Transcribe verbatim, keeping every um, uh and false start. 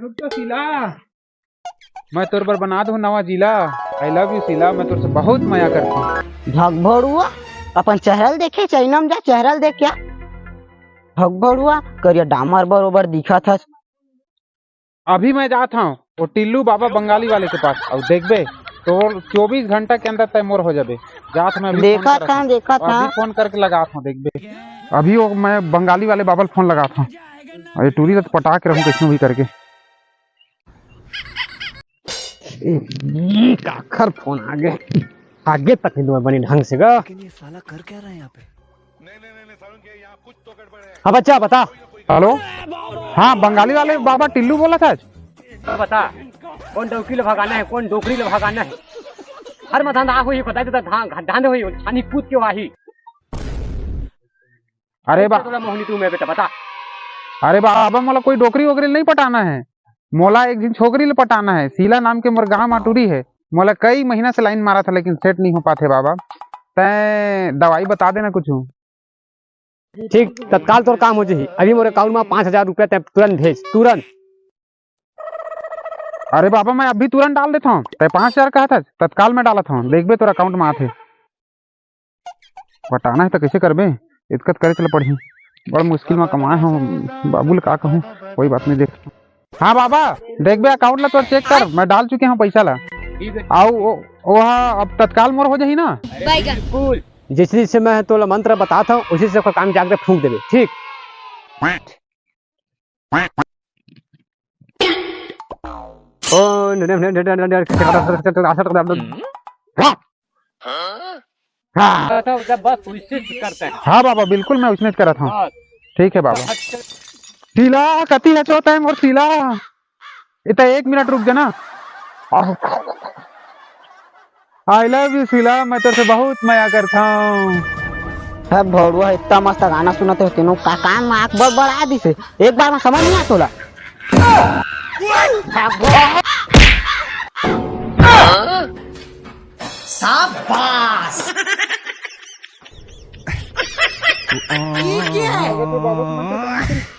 तो शीला, मैं तोर बर बना दूं नवा जिला। I love you शीला, मैं तोर से बहुत मया करती हूँ। भगभड़ुआ, अपन चेहरा ल देखे, चाइना में जा, चेहरा ल देख क्या? भगभड़ुआ, करिया डामर बरोबर दिखत हस। अभी मैं जात हूँ वो टिल्लू बाबा बंगाली वाले के पास, अउ देखबे तो चौबीस घंटा के अंदर तय मोर हो जाबे। जात मैं अभी phone देखत करत हूँ, हूँ। देखत अभी हूँ। Phone करके लगात हूँ, देखबे। अभी वो मैं बंगाली वाले बाबा ल phone लगात हूँ। अरे टूरी ल तो पटा के रहूँ कैसे भी करके। ए, काखर फोन आ गए। आगे तक नहीं बनी ढंग से गा। लेकिन ये साला कर क्या रहा है यहाँ पे? हाँ बच्चा, बता। हेलो, हाँ, बंगाली वाले बाबा टिल्लू बोला था। बता, कौन डौकी ले भगाना है, कौन डोकरी ले भगाना है? हर मधान आ हुई, बताई देता धान, धान हुई, छानी कूद के वाही। अरे बा- थोड़ा मोहनी तू मैं बेटा, बता। अरे बाबा, मोला कोई डोकरी वोकरी नहीं पटाना है, मोला एक झिन छोकरी ले पटाना है। शीला नाम के मोर गांव माटुरी है, मोला कई महीना से line मारा था, लेकिन set नहीं हो पाते बाबा। तैं दवाई बता देना कुछ। ठीक, तत्काल तोर काम हो जाही। अभी मोर account में पाँच हजार रुपया तैं तुरंत भेज, तुरंत। अरे बाबा, मैं अभी तुरंत डाल देता हूँ। तैं पाँच हजार कहा था, तत्काल मैं डालत हूँ, देखबे तोर account में आथे। पटाना है तो कैसे करबे? इतकत करे चल पड़ही। बड़ मुश्किल में कमाए हूँ बाबू, ल का कहूँ, कोई बात नहीं, देख। हाँ बाबा, देखबे account ला तोर, check कर, मैं डाल चुके हूँ पैसा ला। ठीक है। आओ, ओ, ओ हाँ, अब तत्काल मोर हो जाही ना? बैगन। बिल्कुल। जैसे जैसे मैं तोला मंत्र बताता हूँ, उसी से ओकर काम जाके फूंक देबे, ठीक? ओ, हाँ। तो जब बस उसी से करते हैं। हाँ बाबा, बिल्कुल मैं उसने करत हूँ। हाँ। ठीक है बाबा। अच्छा। शीला, कति हचोत है मोर शीला? इतना एक मिनट रुक जाना। I love you शीला, मैं तेरे से बहुत मया करता हूँ। है भौड़ुआ, इतना मस्त गाना सुनत हो, तीनों का कान में आँख बड़ बड़ा दिसे, एक बार में समझ नहीं आता तोला। शाबाश। ये क्या है?